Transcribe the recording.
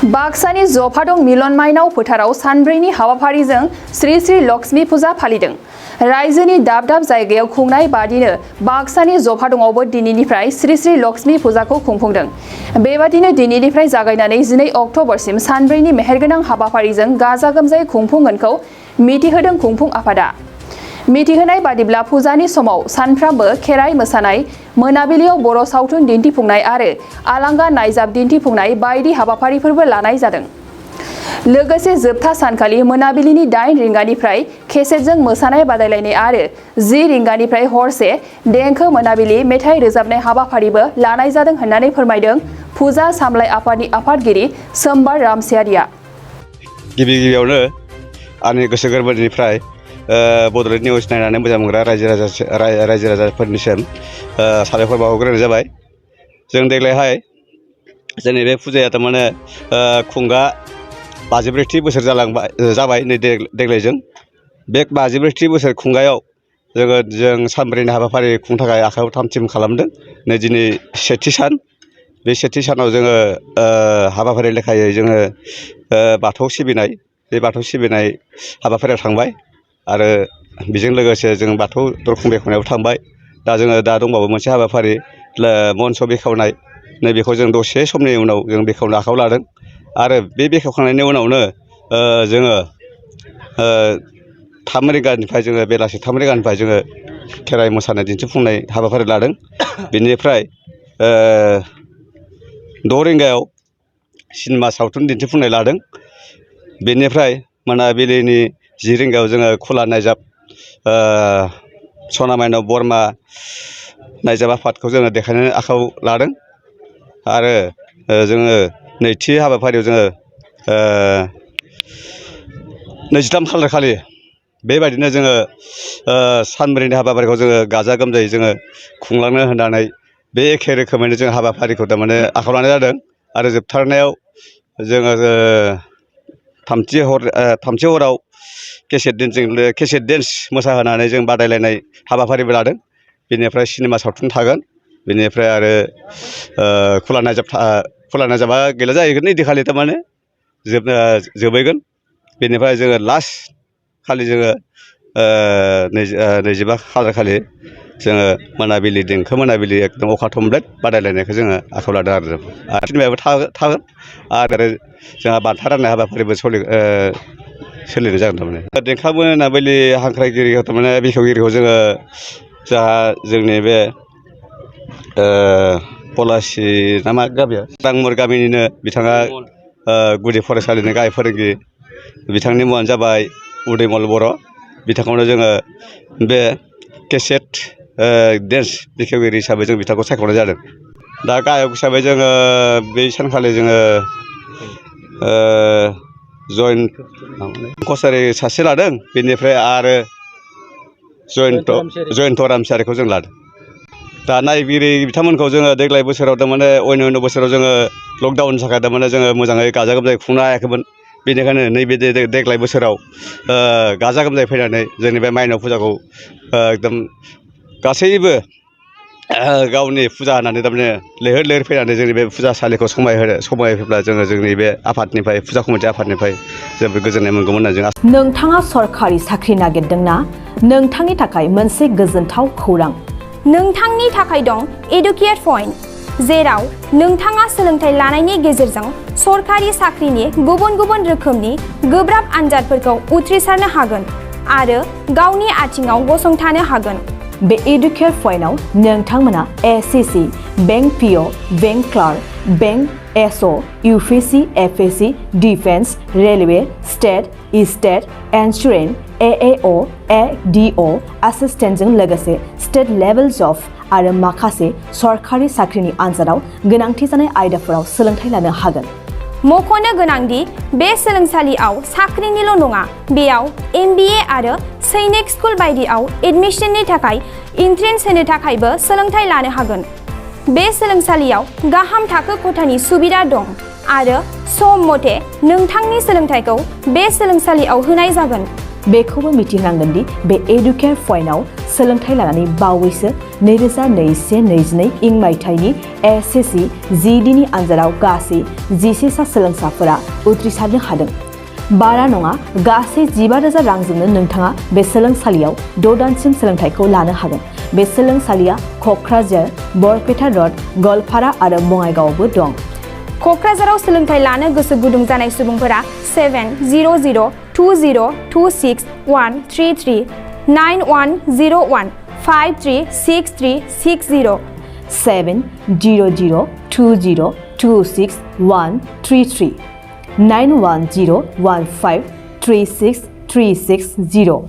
बाक्सानि जफादं मिलन माइनाव फोथाराव सानब्रैनि हाबाफारिजों श्री श्री लक्ष्मी फुजा फालिदों। रायजोनि दाब दाब जायगायाव खुंनाय बादिनो बाक्सानि जफादंआवबो दिनैनिफ्राय श्री श्री लक्ष्मी फुजाखौ खुंफुंदों। बेबादिनो दिनैनिफ्राय जागायनानै 12 अक्ट'बरसिम सानब्रैनि मेहेरगोनां हाबाफारिजों गाजा गोमजायै खुंफुंगोनखौ मिथिहोदों खुंफुं आफादा। मिथिहोनाय बादिब्ला फुजानि समाव सानफ्रामबो खेराइ मोसानाय, मोनाबिलियाव बर' सावथुन दिन्थिफुंनाय आरो आलांगा नायजाब दिन्थिफुंनाय बायदि हाबाफारिफोरबो लानाय जादों। लोगोसे जोबथा सानखालि मोनाबिलिनि 8 रिंगानिफ्राय केसेटजों मोसानाय बादायलायनाय आरो 10 रिंगानिफ्राय हरसे देंखो मोनाबिलि मेथाइ रोजाबनाय हाबाफारिबो लानाय जादों होननानै फोरमायदों फुजा सामलाय आफादनि आफादगिरि सोमबार रामसियारिया। गिबियावनो आंनि गोसो गोरबोनिफ्राय बड'लेण्ड निउस नायनानै मोजां मोनग्रा रायजो राजाफोरनिसिम साबायखर बावहरग्रोनाय जाबाय। जों देग्लायहाय जोंनि बे फुजाया थारमाने खुंगा 53थि बोसोर जाबाय नै देग्लायजों। बे 53थि बोसोर खुंगायाव जों सानब्रैनि हाबाफारि खुंनो थाखाय आखायाव थाम-थिम खालामदों। नै दिनै सेथि सान। बे सेथि सानाव जोङो हाबाफारि लेखायै जोङो बाथौ सिबिनाय, बे बाथौ सिबिनाय हाबाफारियाव थांबाय आरो बेजों लोगोसे जों बाथौ दरखं बेखेवनायाव थांबाय। दा दंबावो मोनसे हाबाफारि मन्स' बेखेवनाय। नैबेखौ जों दसे समनि उनाव जों बेखेवनो आखायाव लादों आरो बे बेखेवखांनायनि उनावनो जोङो 3 रिंगानिफ्राय जोङो बेलासि 3 रिंगानिफ्राय जोङो खेराइ मोसानाय दिन्थिफुंनाय हाबाफारि लादों। बेनिफ्राय 6 रिंगायाव सिनेमा सावथुन दिन्थिफुंनाय लादों। बेनिफ्राय मोनाबिलिनि 10 रिंगायाव जोङो खुला नायजाब सना माइनाव बरमा नायजाब आफादखौ जोङो देखायनो आखायाव लादों आरो जोङो नैथि हाबाफारियाव जोङो 23 खालार खालि बेबायदिनो जोङो सानब्रैनि हाबाफारिखौ जोङो गाजा गोमजायै जोङो खुंलांनो होननानै बे एखे रोखोमैनो जों हाबाफारिखौ थारमाने आखायाव लानाय जादों आरो जोबथारनायाव जोङो थामथि हराव केसेट डेन्स मोसाहोनानै जों बादायलायनाय हाबाफारिबो लादों। बेनिफ्राय सिनेमा सावथुन थागोन। बेनिफ्राय आरो खुला नायजाबा गैला जाहैगोन इदिनखालि थारमाने जोबहैगोन। बेनिफ्राय जोङो लास्ट खालि जोङो 25 खालार खालि जोङो मोनाबिलि देंखो मोनाबिलि एकदम अखा थमब्लेट बादायलायनायखौ जोङो आखायाव लादों आरो सिनेमायाबो थागोन आरो जोंहा बान्था राननाय हाबाफारिबो सोलिनाय जागोन थारमाने। देंखो मोनाबिलि हांख्रायगिरि थारमाने बेखेवगिरिखौ जोंनि बे पलासि नामा गामिया दांमुर गामिनिनो बिथाङा गुदि फरायसालिनि गाहाय फोरोंगिरि, बिथांनि मुङानो जाबाय उदैमल बर'। बिथांखौनो जोङो बे केसेट डेन्स बेखेवगिरि हिसाबै जों बिथांखौ सायख'नाय जादों। दा गायक हिसाबै जोङो बै सानखालि जोङो जयन्त कसारि सासे लादों। बेनिफ्राय आरो जयन्त रामसियारिखौ जों लादों। दा नायगिरि बिथांमोनखौ जोङो देग्लाय बोसोराव थारमाने अन्य बोसोराव जोङो लकडाउननि थाखाय थारमाने जोङो मोजाङै गाजा गोमजायै खुंनो हायाखैमोन। बेनिखायनो नैबे देग्लाय बोसोराव गाजा गोमजायै फैनानै जोंनि बे माइनाव फुजाखौ एकदम गासैबो गावनि फुजा होनानै थारमाने लैहोर लैहोर फैनानै जोंनि बे फुजासालिखौ समायहोब्ला जोङो जोंनि बे आफादनिफ्राय फुजा कमिटि आफादनिफ्राय जोबोद गोजोननाय मोनगौमोन होननानै जों नोंथाङा सरखारि साख्रि नागिरदोंना? नोंथांनि थाखाय मोनसे गोजोनथाव खौरां। नोंथांनि थाखाय दं एडुकेट पइन्ट, जेराव नोंथाङा सोलोंथाइ लानायनि गेजेरजों सरखारि साख्रिनि गुबुन गुबुन रोखोमनि गोब्राब आनजादफोरखौ उथ्रिसारनो हागोन आरो गावनि आथिङाव गसंथानो हागोन। बे एडुकेट पइन्टआव नोंथांमोना SSC, bank PO, bank clerk, bank SO, UPSC, FSC, defence, railway, state insurance, AAO, ADO एसिस्टेन्टजों लोगोसे स्टेट लेभेल जब आरो माखासे सरखारि साख्रिनि आनजादाव गोनांथि जानाय आयदाफोराव सोलोंथाइ लानो हागोन। मख'नो गोनांदि बे सोलोंसालियाव साख्रिनिल' नङा, बेयाव MBA आरो सैनिक स्कुल बायदियाव एडमिशननि थाखाय एन्ट्रेन्स होनो थाखायबो सोलोंथाइ लानो हागोन। बे सोलोंसालियाव गाहाम थाखो खथानि सुबिदा दं आरो सम मथे नोंथांनि सोलोंथाइखौ बे सोलोंसालियाव होनाय जागोन। बेखौबो मिथिनांगोन दि बे एडुकेट पइन्टआव सोलोंथाइ लानानै बावैसो 2021-22 इं मायथाइनि SSC GD नि आन्जादाव गासै 11 सा सोलोंसाफोरा उथ्रिसारनो हादों। बारा नङा गासै 15,000 रांजोंनो नोंथाङा बे सोलोंसालियाव 6 दानसिम सोलोंथाइखौ लानो हागोन। बे सोलोंसालिया क'क्राझार, बरपेटा र'ड, गलपारा आरो बङाइगावआवबो दं। क'क्राझाराव सोलोंथाइ लानो गोसो गुदुं जानाय सुबुंफोरा 700-226-133 9101-536360 700-206-133 9101536360